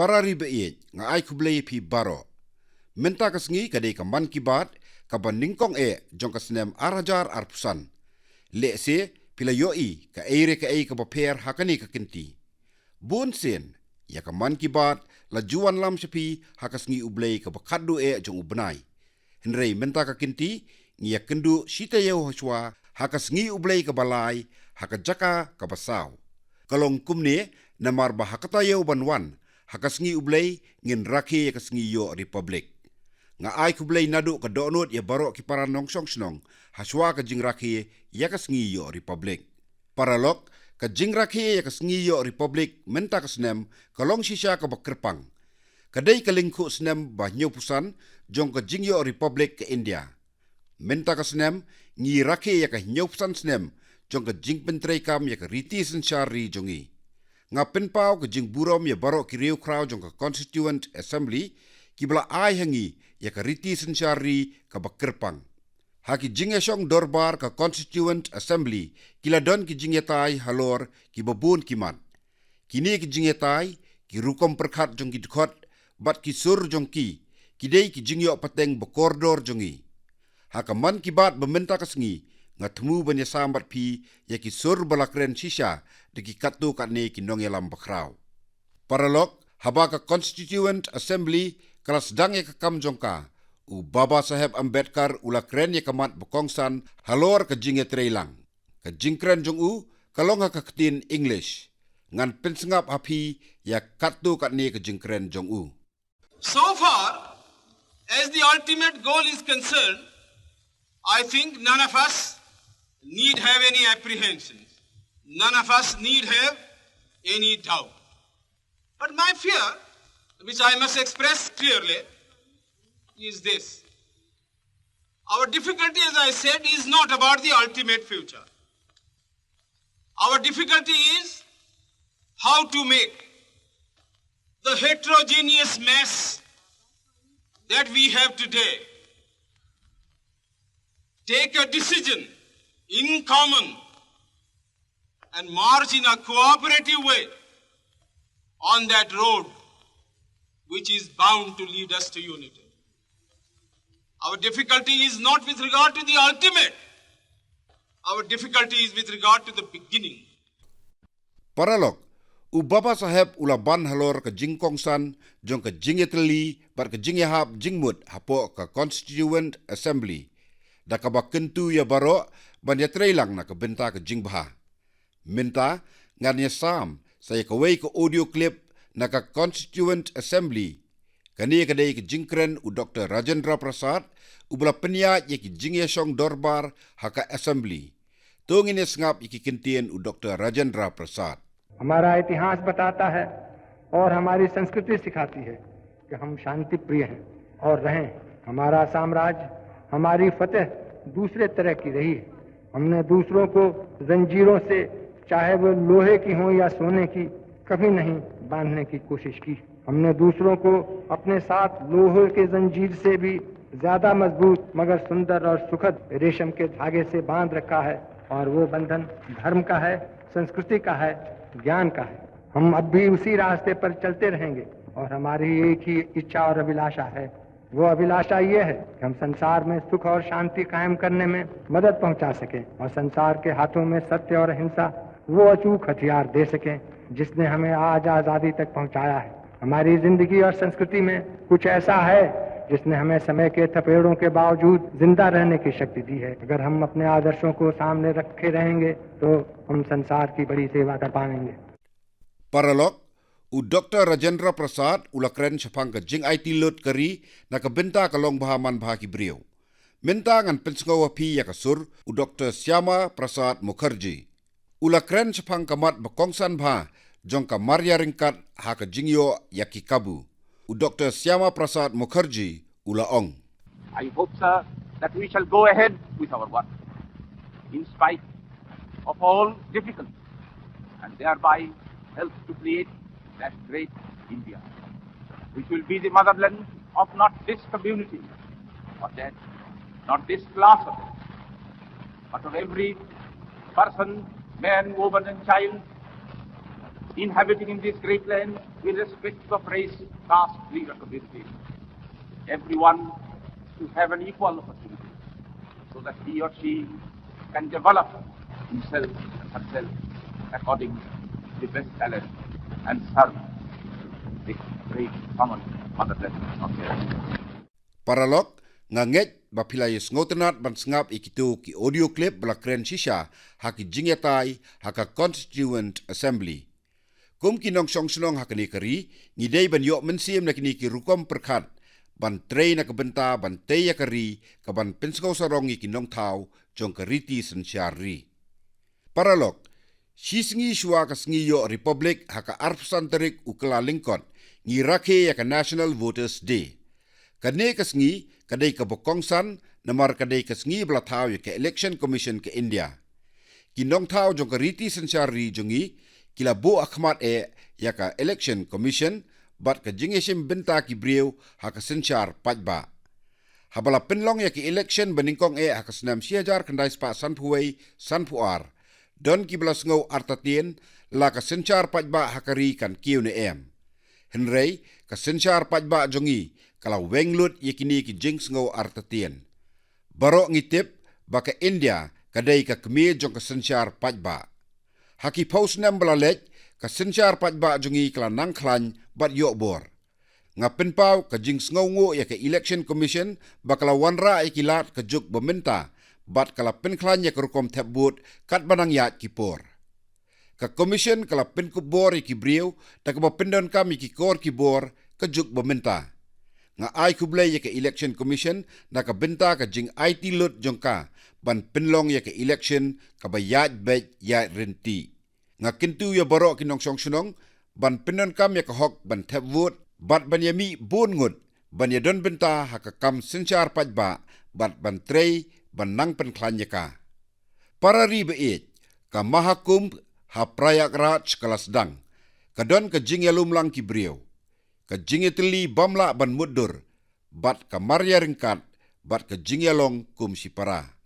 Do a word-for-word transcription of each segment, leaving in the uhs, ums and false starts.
Para ri ba ïeit, nga ai khublei ïa phi baroh. Mynta ka sngi ka dei ka Mann Ki Baat kaba nyngkong eh jong ka snem ar hajar arphew san. Lehse phi la ïohi kaei re kaei kaba pher ha kane ka kynti. Bun sien ïa ka Mann Ki Baat la ju wanlam sha phi ha ka sngi U Blei kaba khatduh eh jong u bnai. Hynrei mynta ka kynti ngi ïakynduh shi taïew hashwa ha ka sngi U Blei kaba lai ha ka jaka kaba saw. Ka long kumne namar ba ha ka taïew ban wan ha ka sngi U Blei ngin rakhe ïa ka sngi ïoh Republic. Nga ai khublei naduh ka dohnud ïa baroh ki para nongshong shnong hashwa ka jingrakhe ïa ka sngi ïoh Republic. Paralok, ka jingrakhe ïa ka sngi ïoh Republic mynta ka snem ka long shisha kaba kyrpang. Ka dei ka lyngkhuh snem ba hynñiewphew san jong ka jingïoh Republic ka India. Mynta ka snem ngi rakhe ïa ka hynñiewphew san snem jong ka jingpyntreikam ïa ka riti synshar ri jong ngi. Nga pynpaw ka jingburom ïa baroh ki riewkhraw jong ka Constituent Assembly kiba la ai ha ngi ïa ka riti synshar ri kaba kyrpang. Ha ki jingïashong dorbar ka Constituent Assembly ki la don ki jingïatai halor kiba bun ki mat. Kine ki jingïatai, ki rukom pyrkhat jong ki dkhot bad ki sur jong ki, ki dei ki jingïoh pateng ba kordor jong ngi. Ha ka Mann Ki Baat ba mynta ka sngi nga thmu ban ïasam bad phi ïa ki sur ba la kren shisha da ki katto katne ki nongïalam bakhraw. Paralok, haba ka Constituent Assembly ka la sdang ïa ka kam jong ka, u Baba Saheb Ambedkar u la kren ïa ka mat ba kongsan halor ka jingïatreilang. Ka jingkren jong u ka long ha ka ktien English. Ngan pynsngap ha phi ïa katto katne ka jingkren jong u. So far as the ultimate goal is concerned, I think none of us need have any apprehensions. None of us need have any doubt. But my fear, which I must express clearly, is this. Our difficulty, as I said, is not about the ultimate future. Our difficulty is how to make the heterogeneous mess that we have today take a decision in common and march in a cooperative way on that road which is bound to lead us to unity. Our difficulty is not with regard to the ultimate. Our difficulty is with regard to the beginning. Paralok, u Baba Saheb u la ban halor ka jingkongsan jong ka jingïatylli bad ka jingïahap jingmut hapoh ka Constituent Assembly da kaba kyntu ïa baroh ban ïatreilang na ka bynta ka jingbha. Mynta ngan ïasam sa ïa kawei ka audio clip na ka Constituent Assembly. Kane ka dei ka jingkren u Doctor Rajendra Prasad uba la pynïaid ïa ki jingïashong dorbar ha ka Assembly. To ngin ïasngap ïa ki kyntien u Doctor Rajendra Prasad. हमारा इतिहास बताता है और हमारी संस्कृति सिखाती है कि हम शांति प्रिय हैं और रहें। हमारा साम्राज्य, हमारी फतेह दूसरे तरह की रही है। हमने दूसरों को जंजीरों से, चाहे वो लोहे की हों या सोने की, कभी नहीं बांधने की कोशिश की। हमने दूसरों को अपने साथ लोहे के जंजीर से भी ज्यादा मजबूत मगर सुंदर और सुखद रेशम के धागे से बांध रखा है और वो बंधन धर्म का है, संस्कृति का है, ज्ञान का है। हम अब भी उसी रास्ते पर चलते रहेंगे और हमारी एक ही इच्छा और अभिलाषा है। वो अभिलाषा ये है कि हम संसार में सुख और शांति कायम करने में मदद पहुंचा सकें और संसार के हाथों में सत्य और अहिंसा वो अचूक हथियार दे सकें जिसने हमें आज आजादी तक पहुंचाया है। हमारी जिंदगी और संस्कृति में कुछ ऐसा है जिसने हमें समय के थपेड़ों के बावजूद जिंदा रहने की शक्ति दी है। अगर हम अपने आदर्शों को सामने रखे रहेंगे तो हम संसार की बड़ी सेवा कर पाएंगे। Paralok, u Doctor Rajendra Prasad u la kren shaphang ka jingaiti lut ka ri na ka bynta ka long bha man bha ki briew. Mynta ngan pynsngew ïa phi ïa ka sur u Doctor Shyama Prasad Mukherjee. U la kren shaphang ka mat ba kongsan bha jong ka mar ïaryngkat ha ka jingïoh ïa ki kabu. U Doctor Shyama Prasad Mukherjee u la ong. I hope, sir, that we shall go ahead with our work in spite of all difficulties and thereby help to create that great India, which will be the motherland of not this community or that, not this class of it, but of every person, man, woman and child Inhabiting in this great land, irrespective of race, caste, creed, or community, everyone should have an equal opportunity so that he or she can develop himself and herself according to the best talent and serve the great common motherland of theirs. Paralok, nga ngeit ba phi la ïohsngew tynnat ban sngap ïa kito ki audio clip ba la kren shisha ha ki jingïatai ha ka Constituent Assembly. Kum ki nongshong shnong ha kane ka ri, ngi dei ban ïoh mynsiem na kine ki rukom pyrkhat ban trei na ka bynta ban tei ïa ka ri, ka ban pynsngew sarong ïa ki nongthaw jong ka riti synshar ri. Paralok, shi sngi shuwa ka sngi ïoh Republic ha ka arphew san tarik u Kyllalyngkot, ngi rakhe ïa ka National Voters Day. Kane ka sngi ka dei kaba kongsan namar ka dei ka sngi ba la thaw ïa ka Election Commission ka India. Ki nongthaw jong ka riti synshar ri jong ngi ki la buh ha khmat eh ïa ka Election Commission bad ka jingïashim bynta ki briew ha ka synshar paidbah. Haba la pynlong ïa ka election ba nyngkong eh ha ka snem shi hajar khyndai spah sanphew wei sanphew ar, don kiba la sngew artatien la ka synshar paidbah ha ka ri kan kiew ne em. Hynrei ka synshar paidbah jong ngi ka la weng lut ïa kine ki jingsngew artatien. Baroh ngi tip ba ka India ka dei ka kmie jong ka synshar paidbah. Ha ki phew snem ba la leit, ka synshar paidbah jong ngi ka la nang khlaiñ bad ïoh bor. Nga pynpaw ka jingsngewnguh ïa ka Election Commission ba ka la wanrah ïa ki lad ka juk ba mynta bad ka la pynkhlaiñ ïa ka rukom thep vote katba nang ïaid ki por. Ka Commission ka la pynkup bor ïa ki briew da kaba pyndonkam ïa ki kor ki bor ka juk ba mynta. Nga ai khublei ïa ka Election Commission na ka bynta ka jingaiti lut jong ka ban pynlong ïa ka election kaba ïaid beit ïaid ryntih. Nga kyntu ïa baroh ki nongshong shnong ban pyndonkam ïa ka hok ban thep vote bad ban ïamih bun ngut ban ïadon bynta ha ka kam synshar paidbah bad ban trei ban nang pynkhlaiñ ïa ka. Para ri ba ïeit, ka Mahakumbh ha Prayagraj ka la sdang. Ka don ka jingïalumlang ki briew, ka jingïatylli bym lah ban mutdur bad ka mar ïaryngkat bad ka jingïalong kum shipara.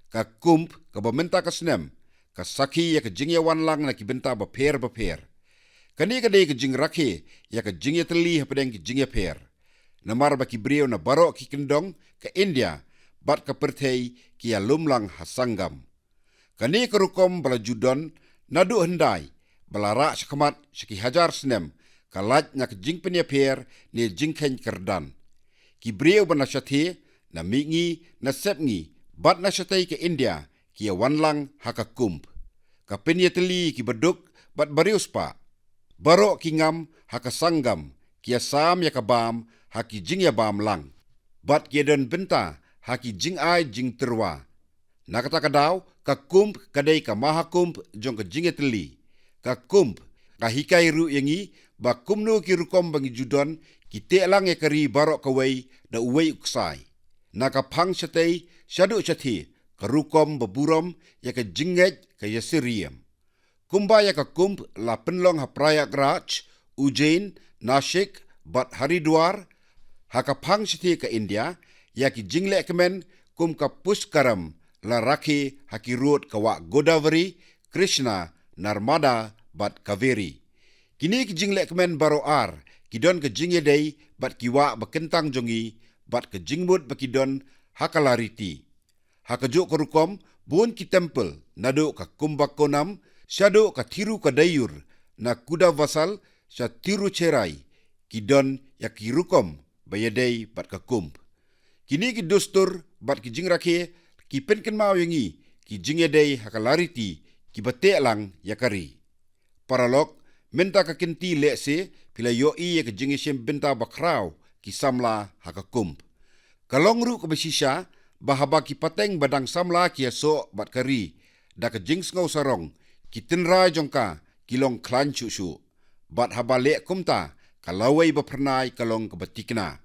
Ka Kumbh kaba mynta ka snem ka sakhi ïa ka jingïawanlang na ki bynta bapher bapher. Kane ka dei ka jingrakhe ïa ka jingïatylli hapdeng ki jingïapher, namar ba ki briew na baroh ki kyndong ka India bad ka pyrthei ki ïalumlang ha Sangam. Kane ka rukom ba la ju don naduh hyndai ba la rah shakhmat sha ki hajar snem, ka lait na ka jingpynïapher ne jingkheiñ kyrdan. Ki briew ba na shathie, na mihngi, na sepngi bad na shatei ka India ki ïawanlang ha ka Kumbh. Ka pynïatylli ïa ki baduk bad bariewspah. Baroh ki ngam ha ka Sangam ki ïasam ïa ka bam ha ki jingïabam lang bad ki ïadon bynta ha ki jingai jingtyrwa. Na kata ka daw, ka Kumbh ka dei ka Mahakumbh jong ka jingïatylli. Ka Kumbh ka hikai ruh ïa ngi ba kumno ki rukom ba ngi ju don ki teh lang ïa ka ri baroh kawei da uwei u ksai. Na ka phang shatei shaduh shathie, ka rukom ba burom ïa ka jingngeit ka ïasyriem. Kumba ïa ka Kumbh la pynlong ha Prayagraj, Ujjain, Nashik bad Haridwar, ha ka phang shathie ka India, ïa ki jinglehkmen kum ka Pushkaram la rakhe ha ki rud ka wah Godavari, Krishna, Narmada bad Kaveri. Kine ki jinglehkmen baroh ar ki don ka jingïadei bad ki wah ba kyntang jong ngi bad ka jingmut ba ki don ha ka lariti. Ha kajuh ka rukom, bun ki temple, naduh ka Kumbakonam shaduh ka Thirukadayur, na Kudavasal sha Tiruchirrai, ki don ïa ki rukom ba ïadei bad ka Kumbh. Kine ki dustur bad ki jingrakhe ki pynkynmaw ïa ngi ki jingïadei ha ka lariti kiba teh lang ïa ka ri. Paralok, mynta ka kynti lehse phi la ïohi ïa ka jingïashim bynta bakhraw ki samla ha ka Kumbh. Ka long ruh kaba shisha ba haba ki pateng ba dang samla ki ïasoh bad ka ri da ka jingsngew sarong, ki tynrai jong ka ki long khlaiñ shuh shuh. Bad haba leh kumta, ka lawei ba phyrnai ka long kaba tikna.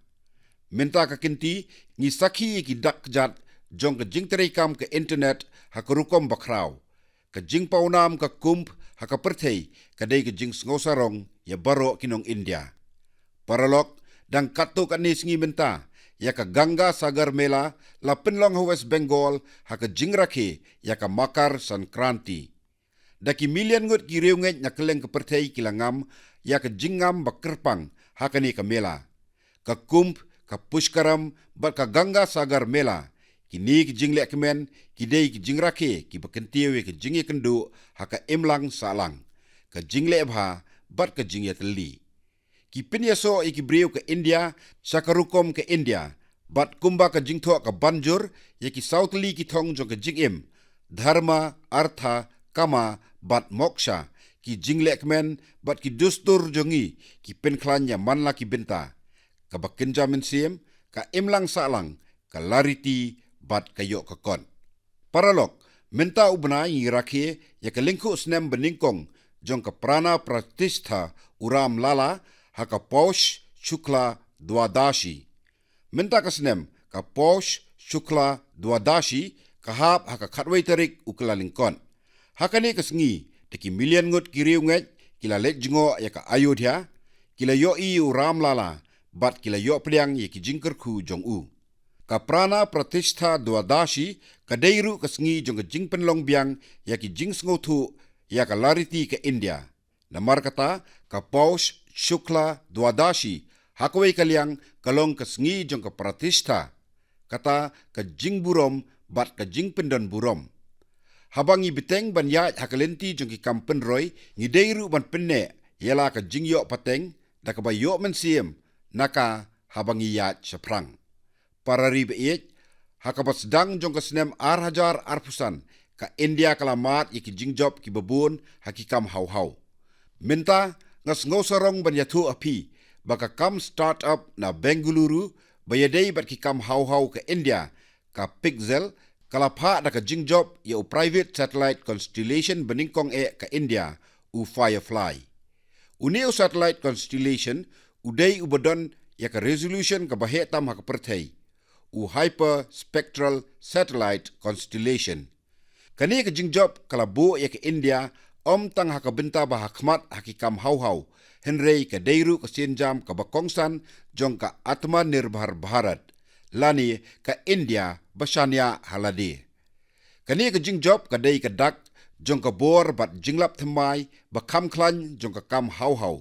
Mynta ka kynti ngi sakhi ïa ki dak kjat jong ka jingtreikam ka internet ha ka rukom bakhraw. Ka jingpawnam ka Kumbh ha ka pyrthei ka dei ka jingsngew sarong ïa baroh ki nong India. Paralok, dang katto katne sngi mynta, ïa ka Ganga Sagar Mela la pynlong ha West Bengal ha ka jingrakhe ïa ka Makar Sankranti. Da ki million ngut ki riewngeit na kylleng ka pyrthei ki la ngam ïa ka jingngam ba kyrpang ha kane ka mela. Ka Kumbh, ka Pushkaram bad ka Ganga Sagar Mela, kine ki jinglehkmen ki dei ki jingrakhe kiba kyntiew ïa ka jingïakynduh ha ka imlang sahlang, ka jingleh bha bad ka jingïatylli. Ki pynïasoh ïa ki briew ka India sha ka rukom ka India, bad kumba ka jingthoh ka ban jur ïa ki saw tylli ki thong jong ka jingim: dharma, artha, kama bad moksha. Ki jinglehkmen bad ki dustur jong ngi ki pynkhlaiñ ïa man la ki bynta: ka bakynja mynsiem, ka imlang sahlang, ka lariti bad ka ïoh ka kot. Paralok, mynta u bnai ngi rakhe ïa ka lyngkhuh snem banyngkong jong ka Prana Pratishtha u Ram Lala ha ka Poush Shukla Dwadashi. Mynta ka snem, ka Poush Shukla Dwadashi ka hap ha ka khatwei tarik u Kyllalyngkot. Ha kane ka sngi, da ki million ngut ki riewngeit ki la leit jngoh ïa ka Ayodhya, ki la ïohi ïa u Ram Lala bad ki la ïoh pdiang ïa ki jingkyrkhu jong u. Ka Prana Pratishtha Dwadashi ka dei ruh ka sngi jong ka jingpynlong biang ïa ki jingsngewthuh ïa ka lariti ka India. Namar kata, ka Poush Shukla Dwadashi ha kawei ka liang ka long ka sngi jong ka pratishtha, kata ka jingburom bad ka jingpyndonburom. Haba ngi bteng ban ïaid ha ka lynti jong ki kam pynroi, ngi dei ruh ban pynneh ïa la ka jingïoh pateng da kaba ïoh mynsiem na ka haba ngi ïaid shaphrang. Para ri ba ïeit, ha kaba sdang jong ka snem ar hajar arphew san, ka India ka la mad ïa ki jingjop kiba bun ha ki kam haw haw. Mynta nga sngew sarong ban ïathuh ha phi ba ka kam start-up na Bengaluru ba ïadei bad ki kam haw haw ka India, ka Pixel, ka la phah da ka jingjop ïa u private satellite constellation banyngkong eh ka India, u Firefly. Une u satellite constellation u dei uba don ïa ka resolution kaba heh tam ha ka pyrthei, u hyperspectral satellite constellation. Kane ka jingjop ka la buh ïa ka India ym tang ha ka bynta ba ha khmat ha ki kam haw haw, hynrei ka dei ruh ka sienjam kaba kongsan jong ka Atmanirbhar Bharat, lane ka India ba shaniah ha lade. Kane ka jingjop ka dei ka dak jong ka bor bad jinglap thymmai ba kham khlaiñ jong ka kam haw haw.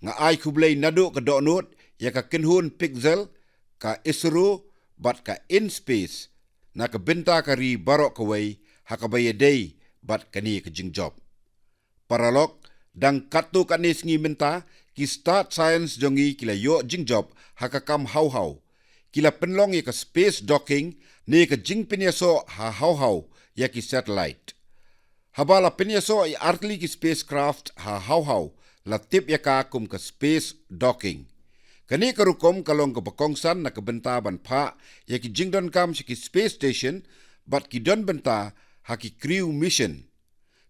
Nga ai khublei naduh ka dohnud ïa ka kynhun Pixel, ka ISRO bad ka InSpace na ka bynta ka ri baroh kawei ha kaba ïadei bad kane ka jingjop. Paralok, dang katto katne sngi mynta, ki stad science jong ngi ki la ïoh jingjop ha ka kam haw haw. Ki la pynlong ïa ka space docking, ne ka jingpynïasoh ha haw haw ïa ki satellite. Haba la pynïasoh ïa artylli ki spacecraft ha haw haw, la tip ïa ka kum ka space docking. Kane ka rukom ka long kaba kongsan na ka bynta ban phah ïa ki jingdonkam sha ki space station bad ki don bynta ha ki crew mission.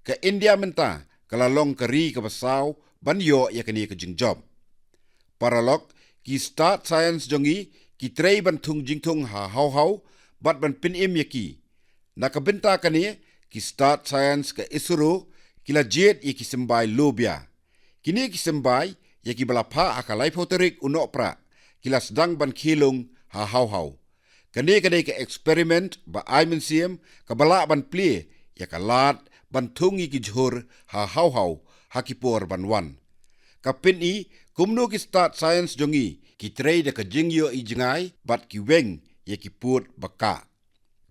Ka India mynta ka la long ka ri kaba saw ban ïoh ïa kane ka jingjop. Paralok, ki stad science jong ngi ki trei ban thung jingthung ha haw haw bad ban pynim ïa ki. Na ka bynta kane, ki stad science ka ISRO ki la jied ïa ki symbai low bia. Kine ki symbai, ïa kiba la phah ha ka laiphew tarik u Nohprah, ki la sdang ban khie lung ha haw haw. Kane ka dei ka experiment ba ai mynsiem kaba lah ban plie ïa ka lad ban thung ïa ki jhur ha haw haw ha ki por ban wan. Ka pyni kumno ki stad science jong ngi ki trei da ka jingïohi jngai bad ki weng ïa ki pud ba kah.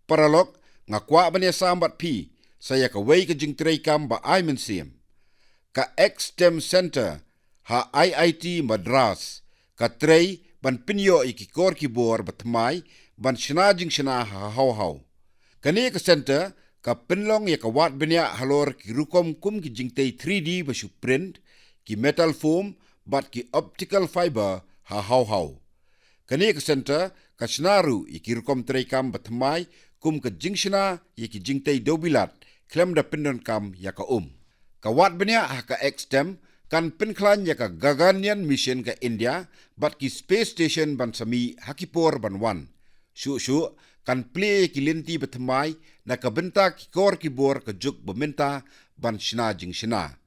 Paralok, nga kwah ban ïasam bad phi sa ïa kawei ka jingtreikam ba ai mynsiem. Ka X-TEM Center ha I I T Madras ka trei ban pynïoh ïa ki kor ki bor ba thymmai ban shna jingshna ha haw haw. Kane ka center ka pynlong ïa ka wad bniah halor ki rukom kum ki jingtei three D ba shu print, ki metal foam bad ki optical fiber ha haw haw. Kane ka center ka shna ruh ïa ki rukom treikam ba thymmai kum ka jingshna ïa ki jingtei dewbilat khlem da pyndonkam ïa ka um. Ka wad bniah ha ka X-TEM kan pynkhlaiñ ïa ka Gaganyaan mission ka India bad ki space station ban sa mih ha ki por ban wan. Shuh shuh kan plie ïa ki lynti ba thymmai na ka bynta ki kor ki bor ka juk ba mynta ban shna jingshna.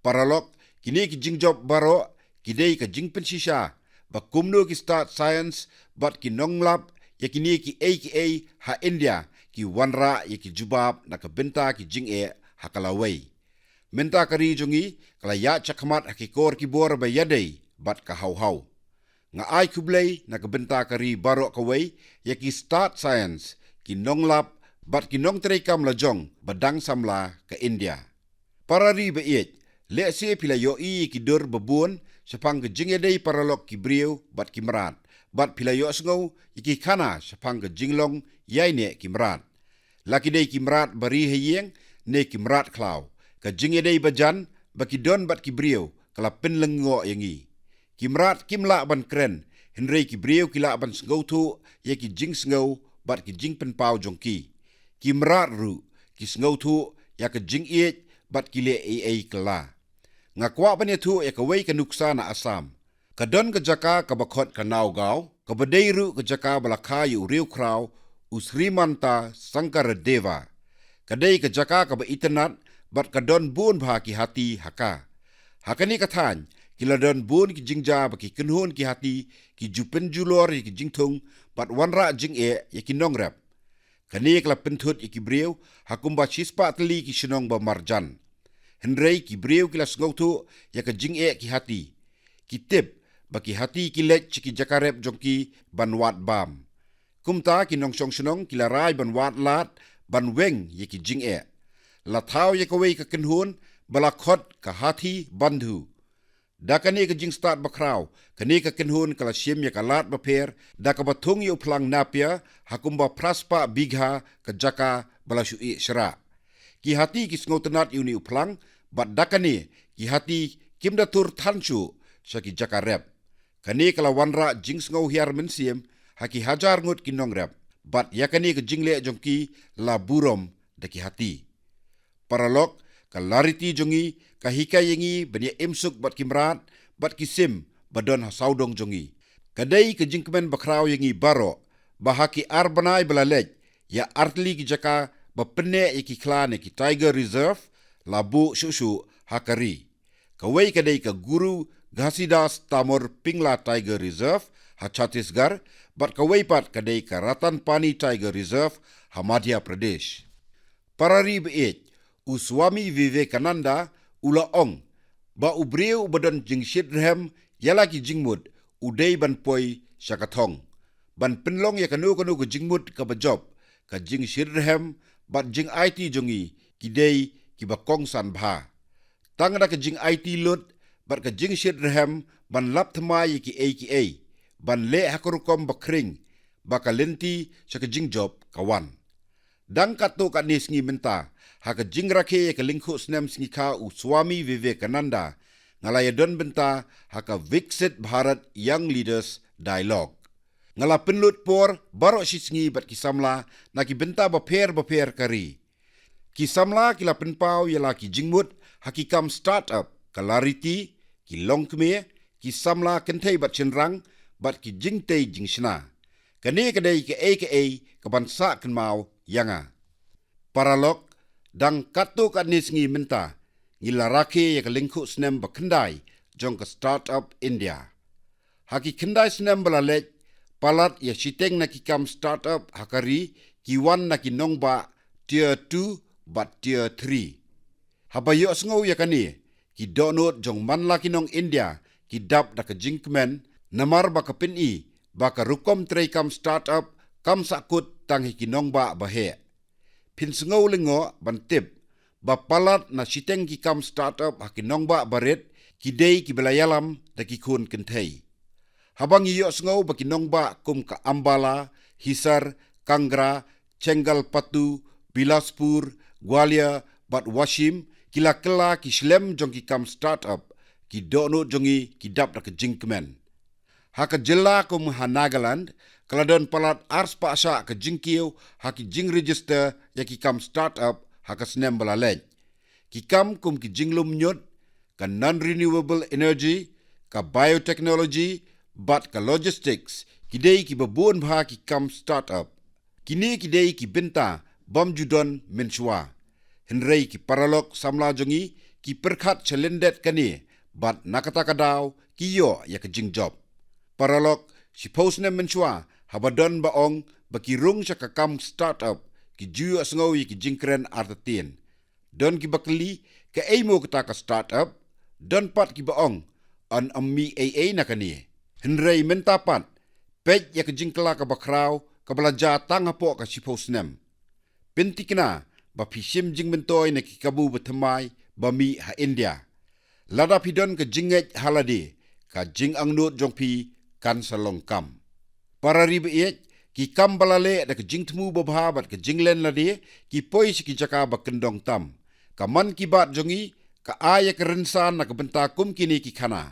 Paralok, kine ki jingjop baroh ki dei ka jingpynshisha ba kumno ki stad science bad ki nonglap ïa kine kiei kiei ha India ki wanrah ïa ki jubab na ka bynta ki jingeh ha ka lawei. Mynta ka ri jong ngi ka la ïaid shakhmat ha ki kor ki bor ba ïadei bad ka haw haw. Nga ai khublei na ka bynta ka ri baroh kawei ïa ki stad science, ki nonglab bad ki nongtreikam lajong ba dang samla ka India. Para ri ba ïeit, lehse phi la ïohi ïa ki dur ba bun shaphang ka jingïadei paralok ki briew bad ki mrad, bad phi la ïohsngew ïa ki khana shaphang ka jinglong ïaineh ki mrad. La ki dei ki mrad ba ri ha ïing ne ki mrad khlaw, ka jingïadei bajan ba ki don bad ki briew ka la pynlyngngoh ïa ngi. Ki mrad kim lah ban kren, hynrei ki briew ki lah ban sngewthuh ïa ki jingsngew bad ki jingpynpaw jong ki. Ki mrad ruh ki sngewthuh ïa ka jingïeit bad ki leh ei ei kylla. Nga kwah ban ïathuh ïa kawei ka nuksa na Assam. Ka don ka jaka kaba khot ka Nawgaon, kaba dei ruh ka jaka ba la kha ïa u riewkhraw u Srimanta Sankaradeva. Ka dei ka jaka kaba itynnad bad ka don bun bha ki hati ha ka. Ha kane ka thaiñ ki la don bun ki jingjia ba ki kynhun ki hati ki ju pynjulor ïa ki jingthung bad wanrah jingeh ïa ki nongrep. Kane ka la pynthut ïa ki briew ha kumba shispah tylli ki shnong ba marjan. Hynrei ki briew ki la sngewthuh ïa ka jingeh ki hati. Ki tip ba ki hati ki leit sha ki jaka rep jong ki ban wad bam. Kumta ki nongshong shnong ki la rai ban wad lad ban weng ïa ki jingeh. La thaw ïa kawei ka kynhun ba la khot ka Hathi Bandhu. Da kane ka jingstad bakhraw, kane ka kynhun ka la shim ïa ka lad bapher da kaba thung ïa u phlang Napier ha kumba phraspah bigha ka jaka ba la shu ïeh shrah. Ki hati ki sngewtynnad ïa une u phlang bad da kane ki hati kim da tur than shuh sha ki jaka rep. Kane ka la wanrah jingsngew hiar mynsiem ha ki hajar ngut ki nongrep bad ïa kane ka jingleh jong ki la burom da ki hati. Paralok, ka lariti jong ngi ka hikai ïa ngi ban ïa imsuk bad ki mrad bad ki sim ba don ha sawdong jong ngi. Ka dei ka jingkmen bakhraw ïa ngi baroh ba ha ki ar bnai ba la leit ïa artylli ki jaka ba pynneh ïa ki khla ne ki Tiger Reserve la buh shuh shuh ha ka ri. Kawei ka dei ka Guru Ghasidas Tamar Pingla Tiger Reserve ha Chhattisgarh bad kawei pat ka dei ka Ratan Pani Tiger Reserve ha Madhya Pradesh. Para ri ba ïeit, u Swami Vivekananda u la ong ba u briew uba don jingshit rhem ïa la ki jingmut u dei ban poi sha ka thong ban pynlong ïa kano kano ka jingmut kaba jop. Ka jingshit rhem bad jingaiti jong ngi ki dei kiba kongsan bha. Tang da ka jingaiti lut bad ka jingshit rhem ban lap thymmai ïa kiei kiei ban leh ha ka rukom ba khring ba ka lynti sha ka jingjop ka wan. Dang katto katne sngi mynta, ha ka jingrakhe ïa ka lyngkhuh snem sngikha u Swami Vivekananda, nga la ïadon bynta ha ka Viksit Bharat Young Leaders Dialogue. Nga la pynlut por baroh shi sngi bad ki samla na ki bynta bapher bapher ka ri. Ki samla ki la pynpaw ïa la ki jingmut ha ki kam start-up, ka lariti, ki longkmie, ki samla kynthei bad shynrang bad ki jingtei jingshna. Kane ka dei kaei kaei kaban sah kynmaw ïa nga. Paralok, dang katto katne sngi mynta ngi la rakhe ïa ka lyngkhuh snem ba khyndai jong ka Startup India. Ha ki khyndai snem ba la leit, palat ïa shiteng na ki kam startup ha ka ri ki wan na ki nongbah Tier two bad Tier three. Haba ïohsngew ïa kane, ki dohnud jong man la ki nong India ki dap da ka jingkmen, namar ba ka pyni ba ka rukom treikam startup kam sahkut tang ha ki nongbah ba heh. Phin sngew lyngngoh ban tip ba palat na shiteng ki kam startup ha ki nongbah barit ki dei kiba la ïalam da ki khun kynthei. Haba ngi ïohsngew ba ki nongbah kum ka Ambala, Hisar, Kangra, Chengalpattu, Bilaspur, Gwalior bad Washim ki la kylla ki shlem jong ki kam startup, ki dohnud jong ngi ki dap da ka jingkmen. Ha ka jylla kum ha Nagaland, ka la don palat arspah shah ka jingkiew ha ki jingregister ïa ki kam startup ha ka snem ba la leit. Ki kam kum ki jinglum ñiut, ka non-renewable energy, ka biotechnology bad ka logistics ki dei kiba bun bha ki kam startup. Kine ki dei ki bynta bym ju don mynshuwa. Hynrei ki paralok samla jong ngi ki pyrkhat shalyndet kane bad na kata ka daw ki ïoh ïa ka jingjop. Paralok, shiphew snem mynshuwa, haba don ba ong ba ki rung sha ka kam startup, ki ju ïohsngew ïa ki jingkren artatien. Don kiba kylli, Kaei mo kata ka start-up? Don pat kiba ong yn ym mih ei ei na kane. Hynrei mynta pat, peit ïa ka jingkylla kaba khraw kaba la jia tang hapoh ka shiphew snem. Pynthikna ba phi shim jingmyntoi na ki kabu bathymmai ba mih ha India. Lada phi don ka jingngeit ha lade, ka jingangnud jong phi kan sa long kam. Para ri ba ïeit, ki kam ba la leh da ka jingthmu babha bad ka jinglen lade ki poi sha ki jaka ba kyndong tam. Ka Mann Ki Baat jong ngi ka ai ïa ka rynsan na ka bynta kum kine ki khana.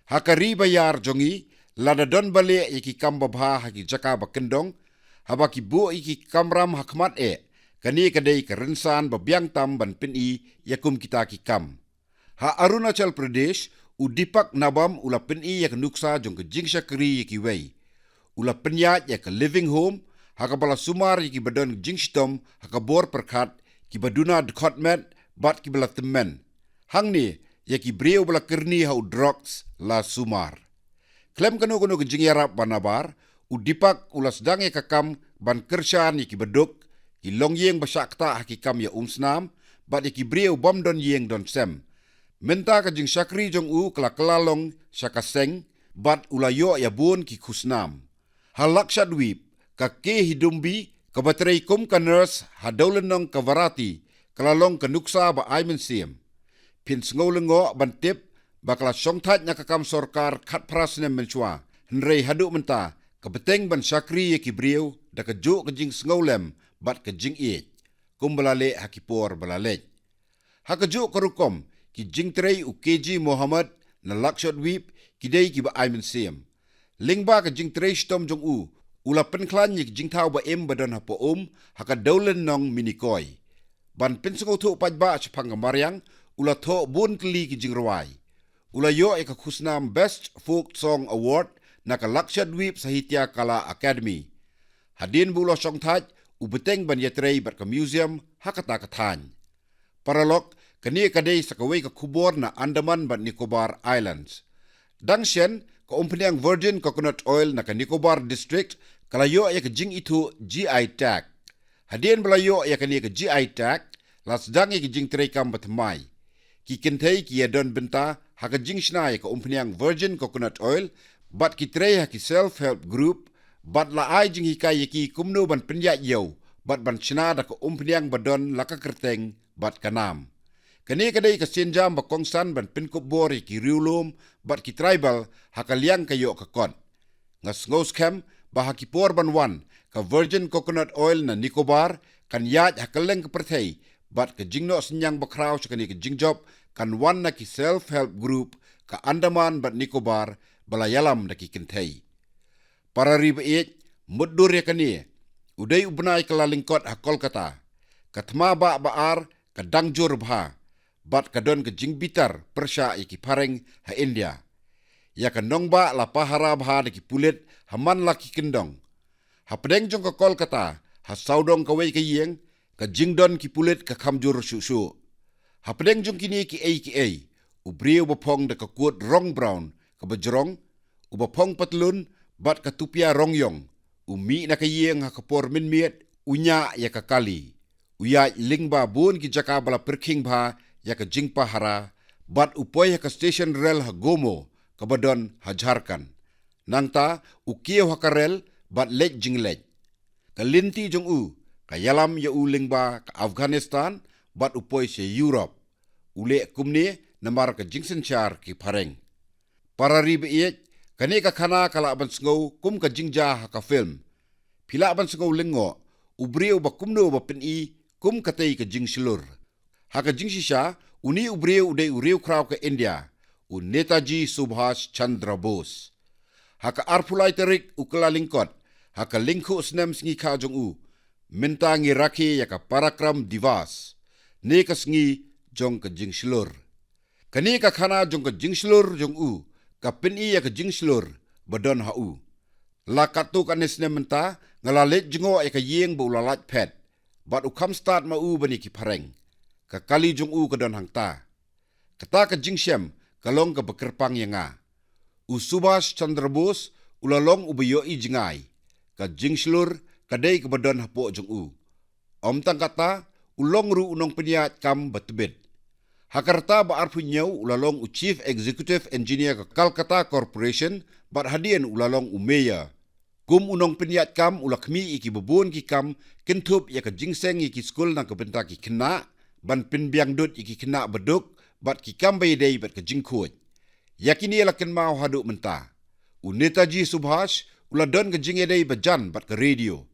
Ha ka ri ba ïar jong ngi, lada don ba leh ïa ki kam babha ha ki jaka ba kyndong, haba ki buh ïa ki kamram ha khmat eh, kane ka dei ka rynsan ba biang tam ban pyni ïa kum kita ki kam. Ha Arunachal Pradesh, u Deepak Nabam u la pyni ïa ka nuksa jong ka jingshakri ïa kiwei. U la pynïaid ïa ka Living Home, ha kaba la sumar ïa kiba don jingshitom ha ka bor pyrkhat, kiba duna dkhot met bad kiba la tymmen. Hangne, ïa ki briew ba la kyrni ha u drugs la sumar. Khlem kano kano ka jingïarap ba nabar, u Deepak u la sdang ïa ka kam ban kyrshan ïa kiba duk, ki longïing ba shah ktah ha ki kam ïa umsnam, bad ïa ki briew bym don ïing don sem. Mynta ka jingshakri jong u ka la kylla long sha ka seng, bad u la ïoh ïa bun ki khusnam. Ha Lakshadweep, ka K Hidumbi, kaba trei kum ka nurse ha Dowlynnong Kavaratti, ka la long ka nuksa ba ai mynsiem. Phin sngew lyngngoh ban tip ba ka la shongthait na ka kam sorkar khatphra snem mynshuwa, hynrei haduh mynta ka bteng ban shakri ïa ki briew da kajuh ka jingsngewlem bad ka jingïeit, kumba la leh ha ki por ba la leit. Ha kajuh ka rukom, ki jingtrei u K G Mohammed na Lakshadweep ki dei kiba ai mynsiem. Lyngba ka jingtrei shitom jong u, u la pynkhlaiñ ïa ka jingthaw ba im ba don hapoh um ha ka Dowlynnong Minikoi. Ban pynsngewthuh paidbah shaphang ka mariang, u la thoh bun tylli ki jingrwai. U la ïoh ïa ka khusnam Best Folk Song Award na ka Lakshadweep Sahitya Kala Academy. Hadien ba u la shongthait, u bteng ban ïatrei bad ka museum ha kata ka thaiñ. Paralok, kane ka dei sa kawei ka khubor na Andaman bad Nicobar Islands. Dang shen, ka umphniang Virgin Coconut Oil na ka Nicobar District ka la ïoh ïa ka jingithuh G I tag. Hadien ba la ïoh ïa kane ka G I tag, la sdang ïa ka jingtreikam bathymmai. Ki kynthei ki ïadon bynta ha ka jingshna ïa ka umphniang Virgin Coconut Oil, bad ki trei ha ki self help group, bad la ai jinghikai ïa ki kumno ban pynïaid ïew bad ban shna da ka umphniang ba don la ka kyrteng bad ka nam. Kane ka dei ka sienjam ba kongsan ban pynkup bor ïa ki riewlum bad ki tribal ha ka liang ka ïoh ka kot. Nga sngew skhem ba ha ki por ban wan, ka Virgin Coconut Oil na Nicobar kan ïaid ha kylleng ka pyrthei, bad ka jingnoh synñiang bakhraw sha kane ka jingjop kan wan na ki self help group ka Andaman bad Nicobar ba la ïalam da ki kynthei. Para ri ba ïeit, mutdur ïa kane, u dei u bnai Kyllalyngkot ha Kolkata. Ka thma bah ba ar ka dang jur bha, bad ka don ka jingbitar pyrshah ïa ki phareng ha India. Ïa ka nongbah la pahara bha da ki pulit ha man la ki kyndong. Hapdeng jong ka Kolkata, ha sawdong kawei ka ïing, ka jingdon ki pulit ka kham jur shuh shuh. Hapdeng jong kine kiei kiei, u briew ba phong da ka kot rong brown kaba jrong, uba phong patlun bad ka tupia rong ïong, u mih na ka ïing ha ka por mynmiet, u ñiah ïa ka kali. U ïaid lyngba bun ki jaka ba la pyrkhing bha ïa ka jingpahara, bad u poi ha ka station rel ha Gomo, kaba don ha Jharkhand. Nangta, u kiew ha ka rel bad leit jingleit. Ka lynti jong u ka ïalam ïa u lyngba ka Afghanistan bad u poi sha Europe. U leh kumne namar ka jingsynshar ki phareng. Para ri ba ïeit, kane ka khana ka lah ban sngew kum ka jingjia ha ka film. Phi lah ban sngew lyngngoh, u briew ba kumno ba pyni kum katei ka jingshlur. Ha ka jingshisha, une u briew u dei u riewkhraw ka India, u Netaji Subhash Chandra Bose. Ha ka arphew lai tarik u Kyllalyngkot, ha ka lyngkhuh snem sngi kha jong u, mynta ngi rakhe ïa ka Parakram Diwas, ne ka sngi jong ka jingshlur. Kane ka khana jong ka jingshlur jong u ka pyni ïa ka jingshlur ba don ha u. La katto katne snem mynta, nga la leit jngoh ïa ka ïing ba u la lait phet, bad u kham stad ma u ban ïa ki phareng. Ka kali jong u ka don hangta. Kata ka jingshem ka long kaba kyrpang ïa nga. U Subhash Chandra Bose u la long uba ïohi jngai. Ka jingshlur ka dei kaba don hapoh jong u. Ym tang kata, u long ruh u nongpynïaid kam ba tbit. Ha ka rta ba arphew hynñiew u la long u Chief Executive Engineer ka Calcutta Corporation bad hadien u la long u Mayor. Kum u nongpynïaid kam u la khmih ïa ki babun ki kam kynthup ïa ka jingseng ïa ki skul na ka bynta ki khynnah, ban pynbiang dud ïa ki khynnah baduk, bad ki kam ba ïadei bad ka jingkhuid. Ïa kine la kynmaw haduh mynta. U Netaji Subhash u la don ka jingïadei bajan bad ka radio.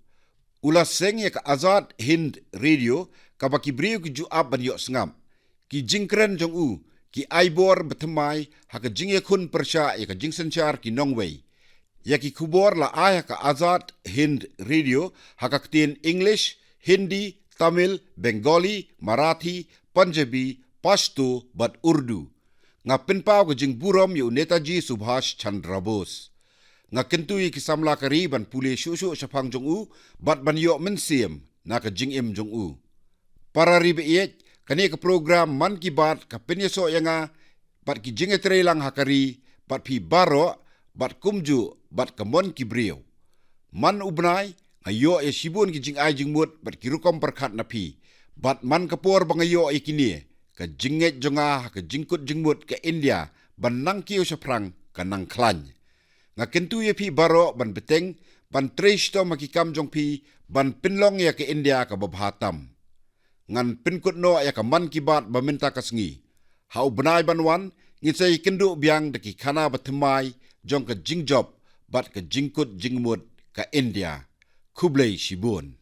U la seng ïa ka Azad Hind Radio, kaba ki briew ki ju ap ban ïoh sngap. Ki jingkren jong u ki ai bor bathymmai ha ka jingïakhun pyrshah ïa ka jingsynshar ki nongwei. Ïa ki khubor la ai ha ka Azad Hind Radio ha ka ktien English, Hindi, Tamil, Bengali, Marathi, Punjabi, Pashto bad Urdu. Nga pynpaw ka jingburom ïa u Netaji Subhash Chandra Bose. Nga kyntu ïa ki samla ka ri ban pule shuh shuh shaphang jong u bad ban ïoh mynsiem na ka jingim jong u. Para ri ba ïeit, kane ka program Mann Ki Baat ka pynïasoh ïa nga bad ki jingïatreilang ha ka ri, bad phi baroh, bad kumjuh bad ka mon ki briew. Man u bnai nga ïoh ïa shibun ki jingai jingmut bad ki rukom pyrkhat na phi. Bad man ka por ba nga ïoh ïa kine, ka jingngeit jong nga ha ka jingkut jingmut ka India ban nang kiew shaphrang ka nang khlaiñ. Nga kyntu ïa phi baroh ban bteng, ban trei shitom ha ki kam jong phi, ban pynlong ïa ka India kaba bha tam. Ngan pynkut noh ïa ka Mann Ki Baat ba mynta ka sngi. Ha u bnai ban wan, ngin sa ïakynduh biang da ki khana bathymmai jong ka jingjop bad ka jingkut jingmut ka India. Khublei shibun.